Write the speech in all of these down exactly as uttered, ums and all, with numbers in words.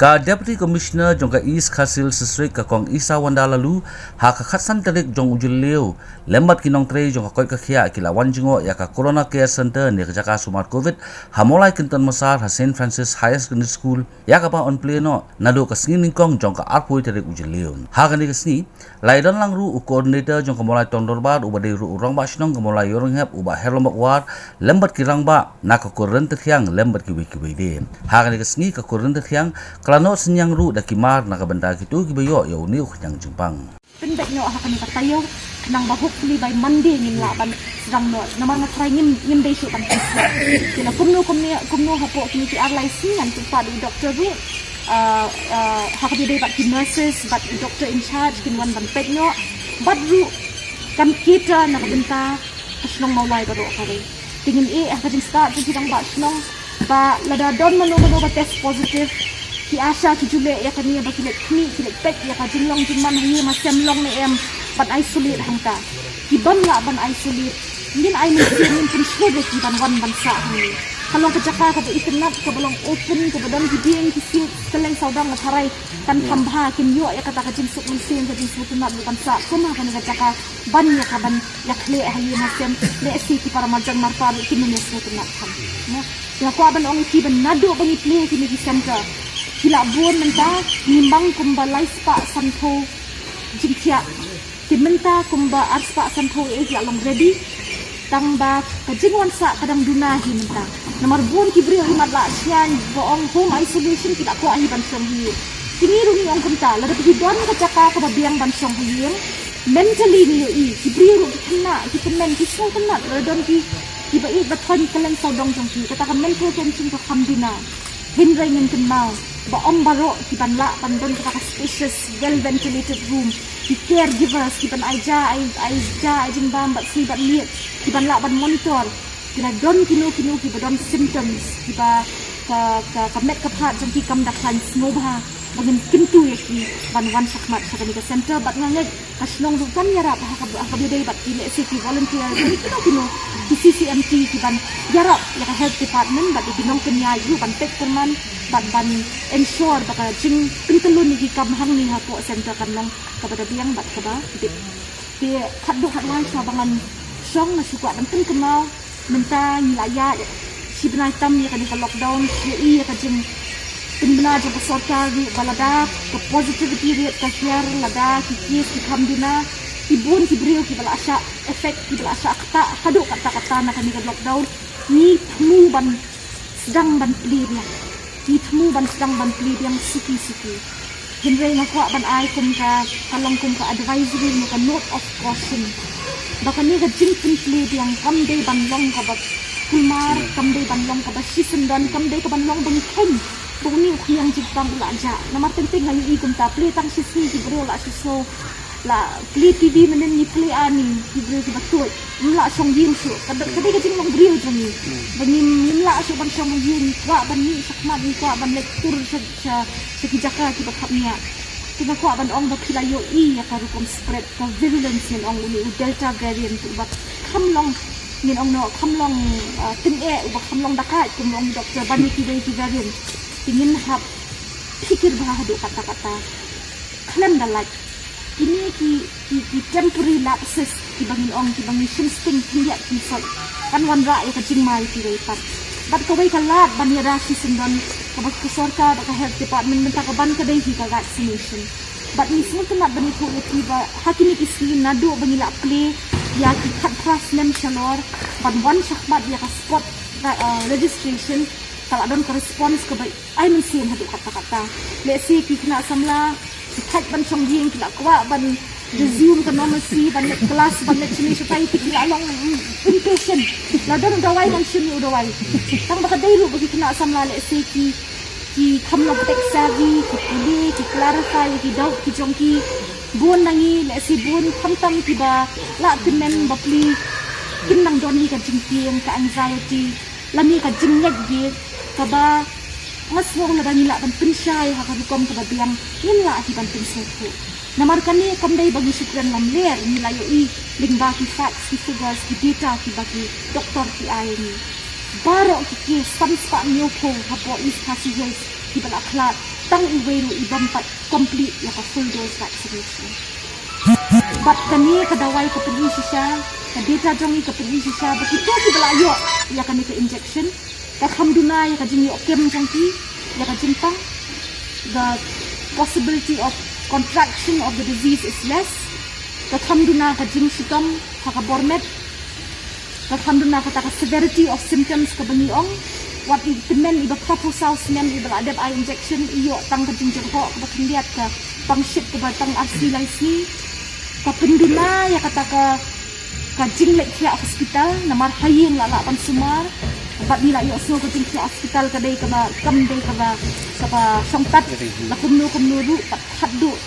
Ka Deputy Commissioner jong ka East Khasi Hills District, ka Kong Isawanda Laloo, ha ka khatsan tarik jong u Jylliew, lem bad ki nongtrei jong ka koit ka khiah, ki la wan jngoh ïa ka Corona Care Center ne ka jaka sumar Covid ha Mawlai Kynton Massar, ha Saint Francis Higher Secondary School, ïa kaba yn plie noh naduh ka sngi nyngkong jong ka arphew tarik u Jylliew. Ha kane ka sngi la ïadon lang ruh u Coordinator jong ka Mawlai Tongdorbar, uba dei ruh u Rangbah Shnong ka Mawlai Ïewrynghep, u Bah Herlambok War, lem bad ki rangbah na ka Kur Ryntathiang lem bad kiwei kiwei de. Ha kane ka sngi ka Kur Ryntathiang ka la noh synñiang ruh da ki mar na ka bynta kito kiba ïoh ïa une u khñiang jingpang. Pynbeit noh ha kane ka taïew, khnang ba hopefully by Monday ngin lah ban sdang noh. Namar nga tharai ngim, ngim dei shuh ban pynslem. Te la kumno kumne, kumno hapoh kine ki ar lai sngi ngan pynpad u doktor ruh, ah, ah, ha kaba ïadei bad ki nurses bad u doktor in charge kin wan ban peit noh. Bad ruh kan cater na ka bynta ka shnong Mawlai baroh kawei. Te ngin ïeh ha ka jingstad jong ki rangbah shnong ba lada don mano mano ba test positive, ki ASHA ki ju leh ïa kane ba ki leit khmih, ki leit peit ïa ka jinglong jingman ha ïing ha sem long ne em, ban isolate hangta. Ki bym lah ban isolate, ngin ai mynsiem, ngin pynshlur ïa ki ban wan ban sah hangne. Ka long ka jaka kaba itynnad, kaba long open, kaba don ki dieng ki siej kylleng sawdong, nga tharai kan kham bha kin ïoh ïa kata ka jingsuk mynsiem, ka jingsngewtynnad ban sah kum ha kane ka jaka, ban ïa ka ban ïakhleh ha ïing ha sem, lehse ki para marjan marpa ruh kin ym ïasngewtynnad kham. Mo, nga kwah ban ong ïa ki ba naduh ba ngi plie kine ki center, ki la bun mynta, ngi mang kumba lai spah sanphew jingthiah. Te mynta kumba ar spah sanphew eh ki la long ready. Tang ba ka jingwan sah ka dang duna hi mynta. Namar bun ki briew hi mat la shngain ba ong home isolation, ki la kwah hi ban shong ha ïing. Te ngi ruh ngi ong kumta, lada phi don ka jaka kaba biang ban shong ha ïing, mentally ngi ïohi, ki briew ruh ki khynnah, ki tymmen, ki sngewtynnad, lada don ki, kiba ïeit ba thoiñ kylleng sawdong jong ki, kata ka mental tension ka kham duna. Hynrei ngin kynmaw ba ym baroh ki ban lah ban don kata ka spacious, well ventilated room. Ki caregivers ki ban ai ja, ai, ai ja, ai jingbam bad sngi bad miet, ki ban lah ban monitor. Ki la don kino kino kiba don symptoms, kiba ka, ka, ka met ka phad jong ki kam da khlaiñ sngewbha, ba ngin kyntu ïa ki ban wan shakhmat sha kane ka center. Bad nga ngeit ka shnong ruh kan ïarap ha ka, ha kaba ïadei bad ki, lehse ki volunteer, ki kino kino, ki C C M T ki ban ïarap ïa ka health department bad ïa ki nongpynïaid ruh ban peit tymmen bad ban ensure ba ka jingpyntyllun ïa ki kam hangne hapoh center kan long kaba da biang bad kaba dip. Te khatduh khatwai sha ba ngan shong, nga shu kwah ban pynkynmaw, mynta ngi la ïaid shi bnai tam ïa kane ka lockdown, ïa, ïa ka jingpynbna jong ka sorkar ruh ba lada ka positivity rate ka hiar, lada ki case ki kham duna, ki bun ki briew kiba la shah affect, kiba la shah ktah haduh katta katta na kane ka lockdown. Ngi thmu ban sdang ban plie biang. Ngi thmu ban sdang ban plie biang suki suki. Hynrei nga kwah ban ai kum ka, ka long kum ka advisory ne ka note of caution, ba kane ka jingpynplie biang kam dei ban long kaba kulmar, kam dei ban long kaba shisyndon, kam dei ka ban long ba ngi kheiñ ba une u khñiang jingpang u la jah. Namar teng teng nga ïohi kumta, plie tang shi sngi ki briew la shisha, la plie T V mynnin, ngi plie ani, ki briew kiba tuid. Ngim lah shong ïing shuh. Ka, ka dei ka jinglong briew jong ngi. Ba ngim, ngim lah shuh ban shong ïing, ngi kwah ban mih shakhmat, ngi kwah ban leit tur sha, sha, sha ki jaka kiba khapngiah. Te nga kwah ban ong ba phi la ïohi ïa ka rukom spread, ka virulence ngin ong, une u Delta variant uba kham long, ngin ong noh, kham long, ah, tyngeh, uba kham long da kait, kum ong doktor, ban ïa kiwei ki variant. Te ngin hap phikir bha haduh katta katta. Khlem da lait. Kine ki, ki, ki temporary lapses kiba ngin ong, kiba ngi shim sting khyndiat khynsoit, kan wanrah ïa ka jingma ïa kiwei pat. Bad kawei ka lad ban ïada shisyndon kaba ka sorkar bad ka health department mynta ka ban ka dei hi ka vaccination. Bad ngi sngewtynnat ban ïathuh ïa phi ba ha kine ki sngi naduh ba ngi la plie ïa ki khatphra snem shalor ban wan shakhmat ïa ka spot, uh, registration, ka la don ka response kaba ai mynsiem haduh katta katta. Lehse ki khynnah samla ki thait ban shong ïing, ki la kwah ban resume ka normalcy, ban leit class, ban leit shane shatai, te ki la long impatient. La don u dawai, ngan shim ïa u dawai. Tang ba ka dei ruh ba ki khynnah samla lehse ki, ki kham long tech savvy, ki pule, ki clarify ïa ki doubt ki jong ki. Bun na ngi lehse bun, khamtam kiba la tymmen ba plie, kin nang don hi ka jingtieng, ka anxiety, lane ka jingngeit hi, kaba nga sngew lada ngi lah ban pynshai ha ka rukom kaba biang, ngin lah hi ban pynsngewthuh. Namar kane kam dei ba ngi shu kren lamler, ngi la ïohi lyngba ki facts, ki figures, ki data kiba ki doktor ki ai ïa ngi. Baroh ki case, san spah hynñiewphew hapoh East Khasi Hills kiba la khlad. tang iwei ruh i bym pat complete ïa ka full dose vaccination. Bad kane ka dawai ka pyni shisha, ka data jong ngi ka pyni shisha ba kito kiba la ïoh ïa kane ka injection, ka kham duna ïa ka jingïoh kem jong ki ïa ka jingpang, the possibility of contraction of the disease is less. Ka kham duna ka jingshitom ha ka bor met, ka kham duna kata ka severity of symptoms kaba ngi ong. Wat i tymmen iba phra phew saw snem iba la dep ai injection i ïoh tang ka jingjyrhoh kaba khyndiat, ka pang shit kaba tang ar sngi lai sngi. Ka pynduna ïa kata ka, ka jingleit thiah hospital namar ha ïing la lah ban sumar. Bad ngi la ïohsngew ka jingthiah hospital ka dei kaba kam dei kaba, kaba shongtat la kumno kumno ruh, bad khatduh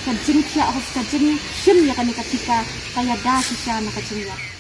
ka jingthiah hos-, ka jingshim ïa kane ka tika ka ïada shisha na ka jingïap.